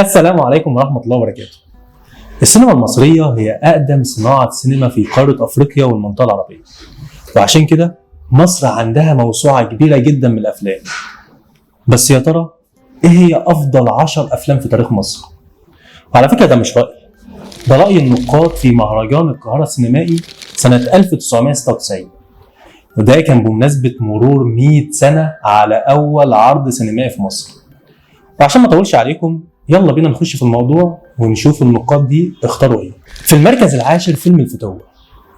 السلام عليكم ورحمة الله وبركاته. السينما المصرية هي أقدم صناعة سينما في قارة أفريقيا والمنطقة العربية، وعشان كده مصر عندها موسوعة كبيرة جدا من الأفلام. بس يا ترى إيه هي أفضل 10 أفلام في تاريخ مصر؟ وعلى فكرة ده مش رأيي، ده رأي النقاد في مهرجان القاهرة السينمائي سنة 1996، وده كان بمناسبة مرور 100 سنة على أول عرض سينمائي في مصر. وعشان ما اطولش عليكم يلا بينا نخش في الموضوع ونشوف النقاد دي اختاروا ايه. في المركز العاشر فيلم الفتوة،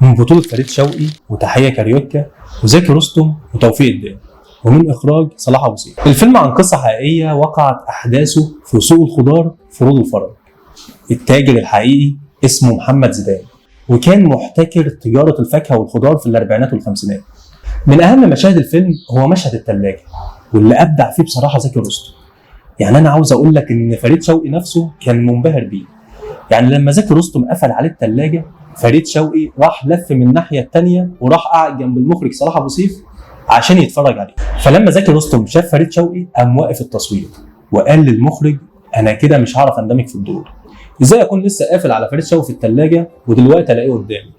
من بطولة فريد شوقي وتحية كاريوكا وزكي رستم وتوفيق الدقن، ومن اخراج صلاح ابو سيف. الفيلم عن قصة حقيقية وقعت احداثه في سوق الخضار في روض الفرج. التاجر الحقيقي اسمه محمد زيدان، وكان محتكر تجارة الفاكهة والخضار في الاربعينات والخمسينات. من اهم مشاهد الفيلم هو مشهد الثلاجة، واللي ابدع فيه بصراحة زكي رستم. يعني انا عاوز اقول لك ان فريد شوقي نفسه كان منبهر بيه. يعني لما زكي رستم قفل عليه الثلاجة، فريد شوقي راح لف من الناحية الثانية وراح قعد جنب المخرج صلاح ابو سيف عشان يتفرج عليه. فلما زكي رستم شاف فريد شوقي قام واقف التصوير وقال للمخرج انا كده مش هعرف اندمج في الدور، ازاي اكون لسه قافل على فريد شوقي في الثلاجة ودلوقتي الاقيه قدامي؟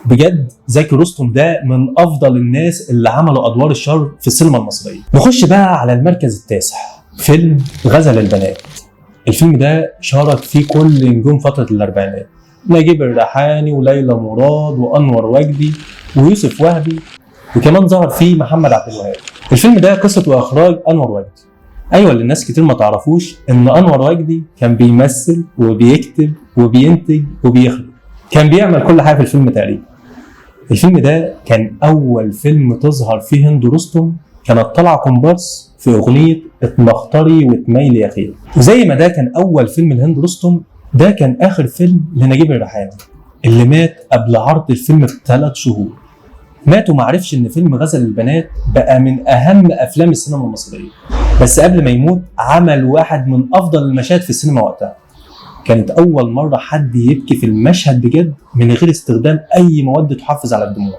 بجد زكي رستم ده من افضل الناس اللي عملوا ادوار الشر في السينما المصرية. نخش بقى على المركز التاسع، فيلم غزل البنات. الفيلم ده شارك فيه كل نجوم فترة الأربعينات، نجيب الريحاني وليلى مراد وأنور وجدي ويوسف وهبي، وكمان ظهر فيه محمد عبد الوهاب. الفيلم ده قصة وإخراج أنور وجدي. أيوة، اللي الناس كتير ما تعرفوش إن أنور وجدي كان بيمثل وبيكتب وبينتج وبيخرج، كان بيعمل كل حاجة في الفيلم تقريبا. الفيلم ده كان أول فيلم تظهر فيه هند رستم، كانت طالعة كومبارس في أغنية اتمخطري وتميلي يا خير. وزي ما ده كان أول فيلم لهند رستم، ده كان آخر فيلم لنجيب الريحاني اللي مات قبل عرض الفيلم ب3 شهور. مات ومعرفش إن فيلم غزل البنات بقى من أهم أفلام السينما المصرية. بس قبل ما يموت عمل واحد من أفضل المشاهد في السينما وقتها. كانت أول مرة حد يبكي في المشهد بجد من غير استخدام أي مواد تحفز على الدموع.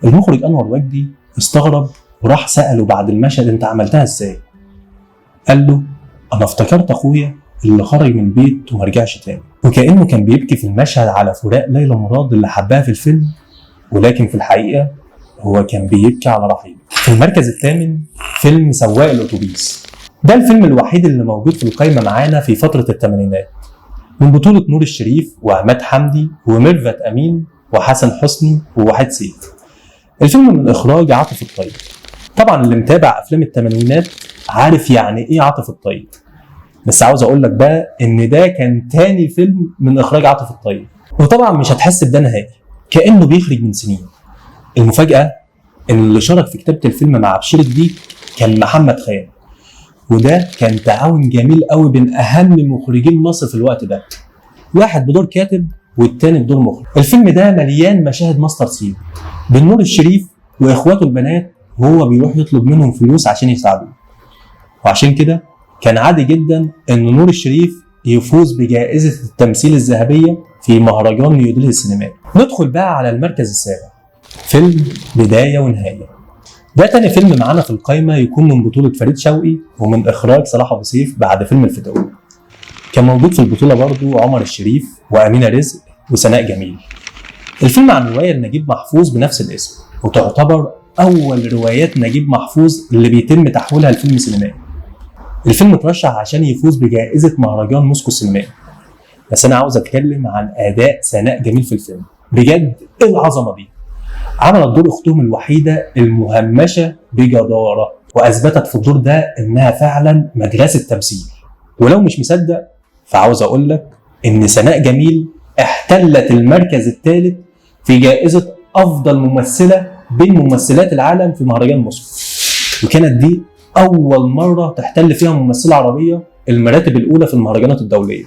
المخرج أنور وجدي استغرب وراح سأله بعد المشهد أنت عملتها إزاي؟ قال له أنا افتكرت أخويا اللي خرج من البيت وما رجعش تاني. وكأنه كان بيبكي في المشهد على فراق ليلى مراد اللي حبها في الفيلم، ولكن في الحقيقة هو كان بيبكي على رحيله. في المركز الثامن فيلم سواق الأتوبيس. ده الفيلم الوحيد اللي موجود في القايمة معانا في فترة الثمانينات، من بطولة نور الشريف وعماد حمدي وميرفت أمين وحسن حسني ووحيد سيف. الفيلم من إخراج عاطف الطيب. طبعا اللي متابع أفلام الثمانينات عارف يعني إيه عاطف الطيب، بس عاوز أقول لك بقى إن ده كان تاني فيلم من إخراج عاطف الطيب، وطبعا مش هتحس بده نهائي، كأنه بيخرج من سنين. المفاجأة إن اللي شارك في كتابة الفيلم مع بشير الديك كان محمد خان، وده كان تعاون جميل قوي بين أهم مخرجين مصر في الوقت ده، واحد بدور كاتب والتاني بدور مخرج. الفيلم ده مليان مشاهد master scene بين نور الشريف واخواته البنات وهو بيروح يطلب منهم فلوس عشان يساعدوه، وعشان كده كان عادي جدا ان نور الشريف يفوز بجائزة التمثيل الذهبية في مهرجان نيودلهي السينمائي. ندخل بقى على المركز السابع، فيلم بداية ونهاية. ده تاني فيلم معانا في القايمة يكون من بطولة فريد شوقي ومن إخراج صلاح أبو سيف بعد فيلم الفتوة. كان موجود في البطولة برضو عمر الشريف وأمينة رزق وسناء جميل. الفيلم عن رواية لنجيب محفوظ بنفس الاسم، وتعتبر أول روايات نجيب محفوظ اللي بيتم تحويلها لفيلم سينمائي. الفيلم اترشح عشان يفوز بجائزة مهرجان موسكو السينمائي. بس أنا عاوز أتكلم عن أداء سناء جميل في الفيلم. بجد إيه العظمة دي؟ عملت دور أختهم الوحيدة المهمشة بجدارة، وأثبتت في الدور ده إنها فعلا مدرسة تمثيل. ولو مش مصدق فعاوز أقول لك إن سناء جميل احتلت المركز الثالث في جائزة أفضل ممثلة بين ممثلات العالم في مهرجان موسكو، وكانت دي أول مرة تحتل فيها ممثلة عربية المراتب الأولى في المهرجانات الدولية.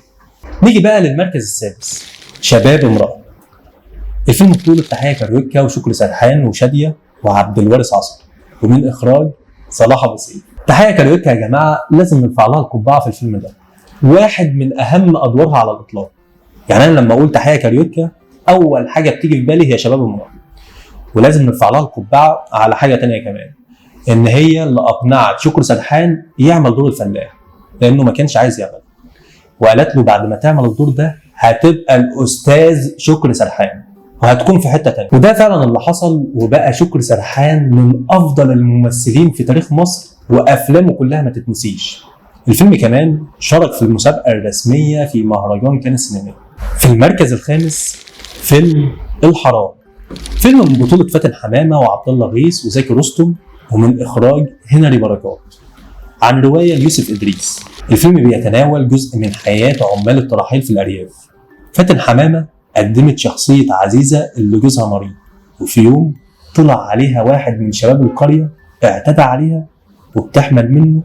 نيجي بقى للمركز السادس، شباب امرأة. الفيلم بطولة تحية كاريوكا وشكري سرحان وشادية وعبد الوارث عصر، ومن إخراج صلاح أبو سيف. تحية كاريوكا يا جماعة لازم نرفع لها القبعة في الفيلم ده، واحد من أهم أدوارها على الإطلاق. يعني أنا لما أقول تحية كاريوكا أول حاجة بتيجي في بالي هي شباب امرأة. ولازم نرفع لها القبعة على حاجة تانية كمان، إن هي اللي أقنعت شكري سرحان يعمل دور الفلاح لأنه ما كانش عايز يعمل. وقالت له بعد ما تعمل الدور ده هتبقى الاستاذ شكري سرحان وهتكون في حتة تانية. وده فعلا اللي حصل، وبقى شكري سرحان من افضل الممثلين في تاريخ مصر وافلامه كلها ما تتنسيش. الفيلم كمان شارك في المسابقة الرسمية في مهرجان كان السينمائي. في المركز الخامس فيلم الحرام، فيلم من بطوله فاتن حمامه وعبد الله غيث وزكي رستم، ومن اخراج هنري بركات، عن رواية ليوسف ادريس. الفيلم بيتناول جزء من حياة عمال الترحيل في الارياف. فاتن حمامه قدمت شخصية عزيزه اللي جوزها مريض، وفي يوم طلع عليها واحد من شباب القرية اعتدى عليها وبتحمل منه،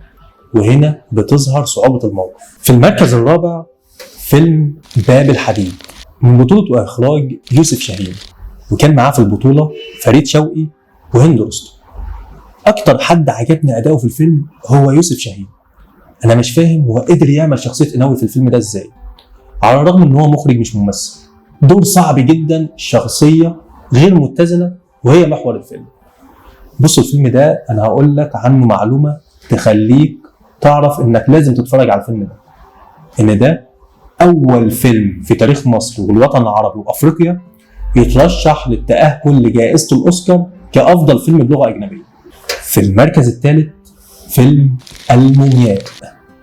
وهنا بتظهر صعوبة الموقف. في المركز الرابع فيلم باب الحديد، من بطوله واخراج يوسف شاهين، وكان معاه في البطولة فريد شوقي وهند رستم. اكتر حد عجبني اداؤه في الفيلم هو يوسف شاهين. انا مش فاهم هو قدر يعمل شخصية قناوي في الفيلم ده ازاي، على الرغم ان هو مخرج مش ممثل. دور صعب جدا، شخصية غير متزنة وهي محور الفيلم. بصوا الفيلم ده انا هقول لك عنه معلومة تخليك تعرف انك لازم تتفرج على الفيلم ده، ان ده اول فيلم في تاريخ مصر والوطن العربي وافريقيا يترشح للتاهل لجائزة الاوسكار كافضل فيلم بلغه اجنبية. في المركز الثالث فيلم المومياء،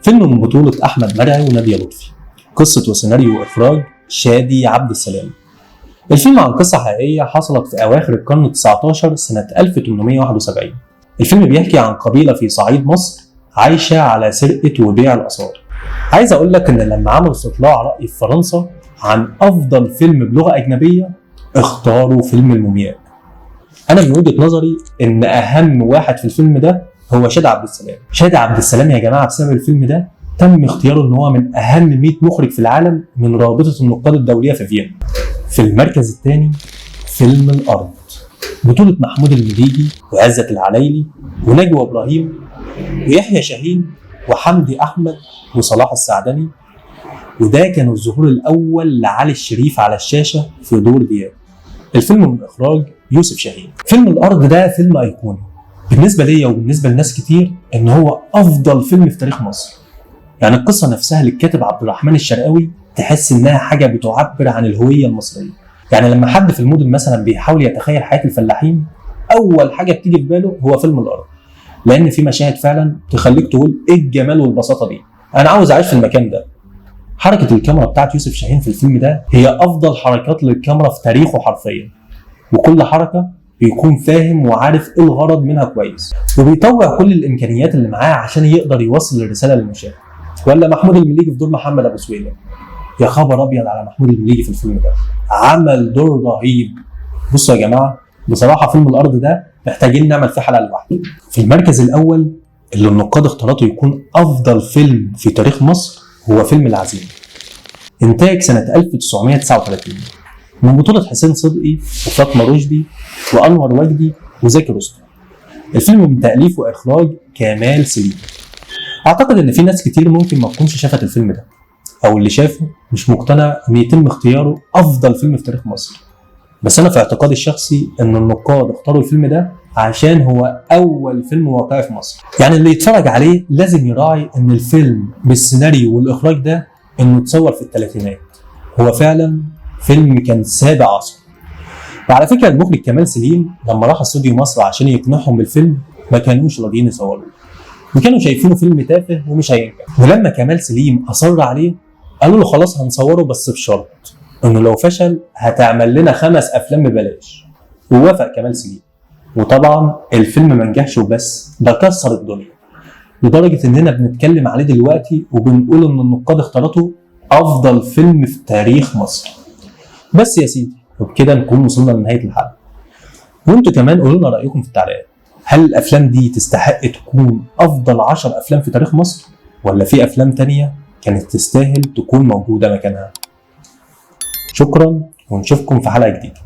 فيلم من بطولة أحمد مرعي ونادية لطفي، قصة وسيناريو وإخراج شادي عبد السلام. الفيلم عن قصة حقيقية حصلت في أواخر القرن 19 سنة 1871. الفيلم بيحكي عن قبيلة في صعيد مصر عايشة على سرقة وبيع الآثار. عايز أقول لك إن لما عملوا استطلاع رأي في فرنسا عن أفضل فيلم بلغة أجنبية اختاروا فيلم المومياء. أنا من وجهة نظري إن أهم واحد في الفيلم ده هو شادي عبد السلام. شادي عبد السلام يا جماعة بسبب الفيلم ده تم اختياره إن هو من أهم 100 مخرج في العالم من رابطة النقاد الدولية في فيينا. في المركز الثاني فيلم الأرض، بطولة محمود المليجي وعزت العلايلي ونجوى إبراهيم ويحيى شاهين وحمدي أحمد وصلاح السعدني، وده كان الظهور الأول لعلي الشريف على الشاشة في دور دياب. الفيلم من إخراج يوسف شاهين. فيلم الأرض ده فيلم أيقوني بالنسبة ليا وبالنسبة لناس كتير، إن هو أفضل فيلم في تاريخ مصر. يعني القصة نفسها للكاتب عبد الرحمن الشرقاوي تحس إنها حاجة بتعبر عن الهوية المصرية. يعني لما حد في المدن مثلا بيحاول يتخيل حياة الفلاحين، أول حاجة بتيجي في باله هو فيلم الأرض، لأن في مشاهد فعلا تخليك تقول إيه الجمال والبساطة دي، أنا عاوز أعيش في المكان ده. حركة الكاميرا بتاعت يوسف شاهين في الفيلم ده هي أفضل حركات للكاميرا في تاريخه حرفيا، وكل حركة بيكون فاهم وعارف ايه الغرض منها كويس، وبيطوع كل الامكانيات اللي معاه عشان يقدر يوصل الرسالة للمشاهد. ولا محمود المليجي في دور محمد ابو سويلم، يا خبر ابيض على محمود المليجي في الفيلم ده، عمل دور رهيب. بصوا يا جماعة بصراحة فيلم الارض ده محتاجين نعمل فيه حلقة لوحده. في المركز الاول اللي النقاد اختارته يكون افضل فيلم في تاريخ مصر هو فيلم العزيمة، انتاج سنة 1939، من بطولة حسين صدقي وفاطمة رشدي وأنور وجدي وزكي رستم. الفيلم من تأليف وإخراج كمال سليم. أعتقد إن في ناس كتير ممكن ما تكونش شافت الفيلم ده، أو اللي شافه مش مقتنع إن يتم اختياره أفضل فيلم في تاريخ مصر. بس أنا في اعتقادي الشخصي إن النقاد اختاروا الفيلم ده عشان هو أول فيلم واقعي في مصر. يعني اللي يتفرج عليه لازم يراعي إن الفيلم بالسيناريو والإخراج ده إنه اتصور في الثلاثينات. هو فعلا فيلم كان سابع عصر. وعلى فكرة المخرج كمال سليم لما راح استوديو مصر عشان يقنعهم بالفيلم ما كانوش راضيين يصوروه، وكانوا شايفينه فيلم تافه ومش هينجح. ولما كمال سليم اصر عليه قالوا له خلاص هنصوره بس بشرط انه لو فشل هتعمل لنا 5 افلام ببلاش. ووافق كمال سليم، وطبعا الفيلم ما نجحش وبس، ده كسر الدنيا لدرجة اننا بنتكلم عليه دلوقتي وبنقول ان النقاد اختارته افضل فيلم في تاريخ مصر. بس يا سيدي، وبكده نكون وصلنا لنهاية الحلقة. وانتوا كمان قولوا لنا رايكم في التعليقات، هل الافلام دي تستحق تكون افضل 10 افلام في تاريخ مصر، ولا في افلام تانية كانت تستاهل تكون موجودة مكانها؟ شكرا، ونشوفكم في حلقة جديدة.